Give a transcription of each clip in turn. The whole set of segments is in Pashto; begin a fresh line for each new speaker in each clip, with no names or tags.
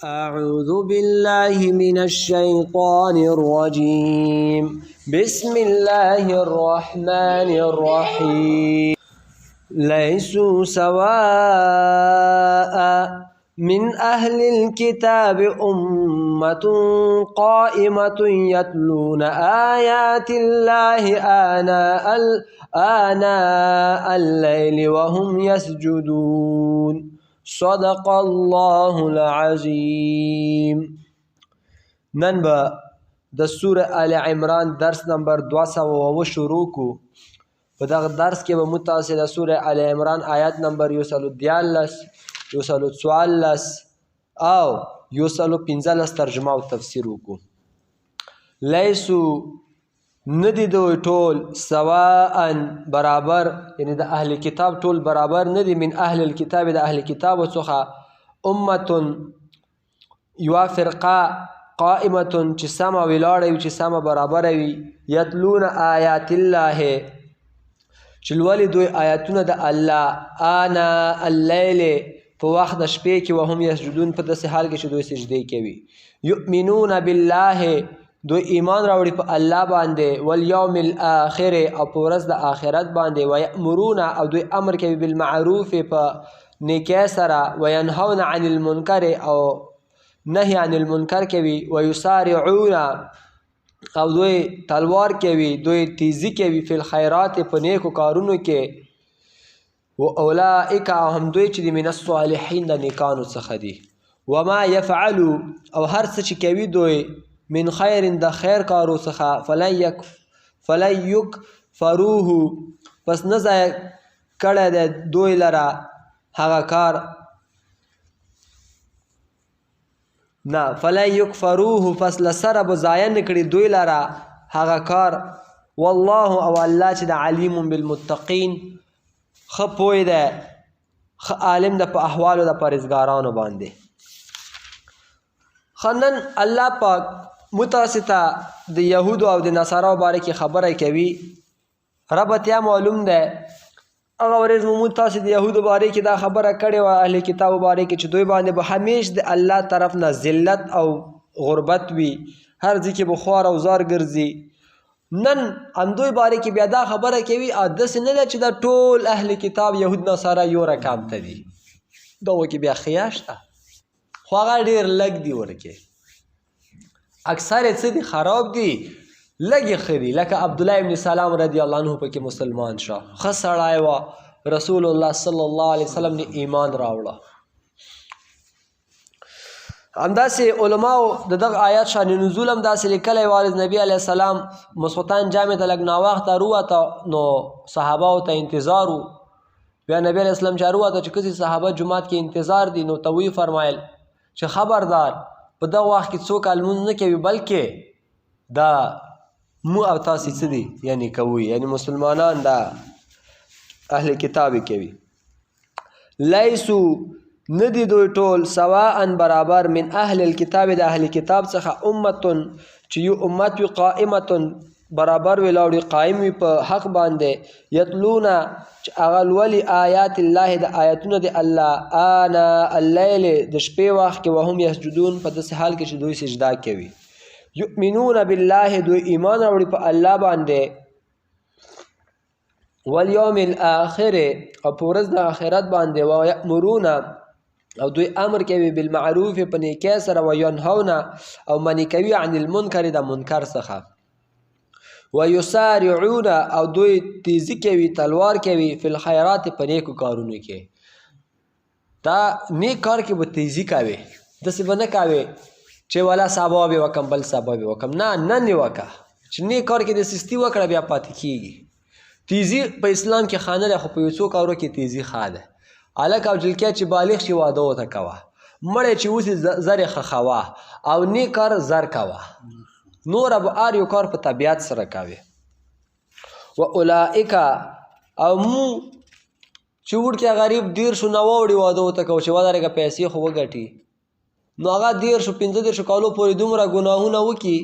أعوذ بالله من الشيطان الرجيم. بسم الله الرحمن الرحيم. ليسوا سواء من أهل الكتاب أمة قائمة يتلون آيات الله آناء الليل وهم يسجدون. صدق الله العظیم. نن به د سوره آل عمران درس نمبر 207 شروع کو. په دغه درس کې به موږ تاسې د سوره آل عمران آیات نمبر 113، 114 او 115 ترجمه او تفسیر وکړو. لیسو ندی دوی ټول سواء برابر، یعنی د اهل کتاب ټول برابر ندی. من اهل الكتاب د اهل کتاب څخه امه یوه فرقه قائمه چې سمه ولاړه وي، چې سمه برابره وي. یتلون آیات الله چې لولي دوی آیاتونه د الله آنا اللیل په وخت د شپې کې، وهم یسجدون په داسې حال کې چې دوی سجدې کوي. یؤمنون بالله دوی ایمان راوړي په الله باندې، والیوم الاخر او په ورځ د آخرت باندې. ویأمرون او دوی امر کوي بالمعروف په نیکۍ سره، وینهون عن المنکر او نهی عن المنکر کوي. ویسارعون او دوی تلوار کوي، دوی تیزی کوي فی الخیرات په نیکو کارونو کې. و اولئک او هم دوی چې دي من الصالحین د نیکانو څخه دي. وما یفعلوا او هر څه چې کوي دوی من خیر د خیر کارو څخه، فلن یکفروه پس نه ضایع کړی دی دوی لره هغه کار، نه فلن یکفروه پس له سره به ضایع نه کړي دوی لره هغه کار. والله او الله چې د علیم بالمتقین ښه پوی دی، ښه عالم ده په احوالو د پرهېزګارانو باندې. ښه نن الله پاک متاسې ته د یهودو او د نصاراو باره کې خبره کوي. رب ته معلوم ده هغه ورځ مو موږ تاسې د یهودو باره کې دا خبره کړې وه، اهل کتابو باره کې، چې دوی باندې به همیش د الله طرف نه ذلت او غربت وي، هر ځای کې به خوار او زار ګرځي. نن همدوی باره کې بیا دا خبره کوي، او داسې نه ده چې دا ټول اهل کتاب یهود نصارا یو رقم ته دي، دغو کې بیا ښیا شته، خو هغه ډېر لږ دي ورکې، اکثر یې څه دي خراب دي، لږ یې ښه دي. لکه عبدالله ابن سلام رضی الله عنه پکې مسلمان شو، ښه سړی وه، رسول الله صلی الله علیه وسلم نه ایمان راوړه. همداسې علماو د دغه آیات شان نزول هم داسې لیکلی وارز نبی علیه السلام مسخوتان جامع ته لږ ناوخته ورووته، نو صحابهو ته انتظار و. بیا نبی علیه السلام چې ورووته چې کسې صحابه جومات کې انتظار دي، نو ته ویې فرمایل چې خبردار په دغه وخت کې څوک لمونځ نه کوي، بلکې دا مو او تاسې څه دي یعنی کوي، یعنی مسلمانان دا اهل کتاب کوي. لیسو ندی دوی ټول سواء برابر من اهل الكتاب د اهل کتاب څخه امة چې یو امت وي قائمة برابر وي لاړي قائم وي په حق باندې. یتلون چې هغه لولي آیات الله د آیاتونه د الله آنا اللیل د شپې وخت کې، وهم یسجدون په داسې حال کې چې دوی سجده کوي. یؤمنون بالله دوی ایمان راوړي په الله باندې، والیوم الاخر او په ورځ د آخرت باندې. ویأمرون او دوی امر کوي بالمعروف په نیکۍ سره، وینهون او منع کوي عن المنکر د منکر څخه. ویسارعون او دوی تیزی کوي تلوار کوي فی الخیرات په نیکو کارونو کې. دا نیک کار کې به تیزی کوي، داسې به نه کوي چې ولا سبا به وکم بل سبا به وکم، نه نن یې وکړه. چې نیک کار کې د سستی وکړه بیا پاتې کیږي. تیزی په اسلام کې ښه نه ده، خو په یو څو کارو کې تیزی ښه ده. هلک او جلکۍ چې بالغ شي واده ورته کوه، مړی چې اوسي زر یې ښخوه او نیک کار زر کوه، نوره به هر یو کار په طبیعت سره کوي. و اولئک او مو چې وړکی غریب ډېر شو نه واوړي واده ورته کوه چې ودرېږه پیسې خو وګټي، نو هغه دېرشو پنځه دېرشو کالو پورې دومره ګناهونه وکړي،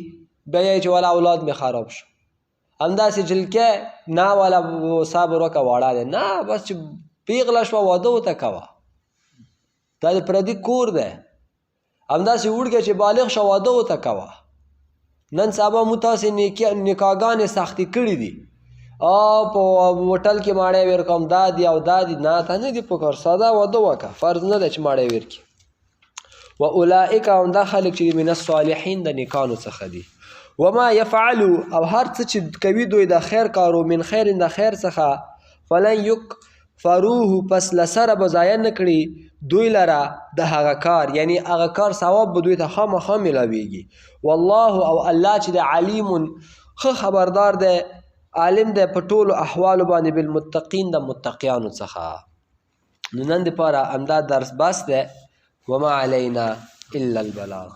بیا یې چې والا اولاد مې خراب شو. همداسې جلکۍ نه والا صبر وکړه واړه دی، نه بس چې پیغله شوه واده ورته کوه، دا د پردي کور دی. همداسې وړوکی چې بالغ شه، واده ورته کوه. نن سبا مو تاسې نکاحګانې سختې کړې دي، او په هوټل کې ماړی ورکوم، دا دی او دا دی. نه، تا نه دی پکار، ساده واده وکړه، فرض نه ده چې ماړی ورکړي. و اولئک، او دا خلک چې من الصالحین، د نیکانو څخه دي. وما يفعلوا، او هر څه چې کوي دوی د خیر کارو، من خیر، د خیر څخه، فلن یکفروه، پس لسره به ضایع نه کړي دوی لره د هغه کار، یعنی هغه کار ثواب به دوی ته خامخا ملاویږي. والله، او الله چې د علیم، ښه خبردار دی، عالم دی په ټولو احوالو باندې، بالمتقین، د متقیانو څخه. نو نن دپاره همدا درس بس دی. وما علينا الا البلاغ.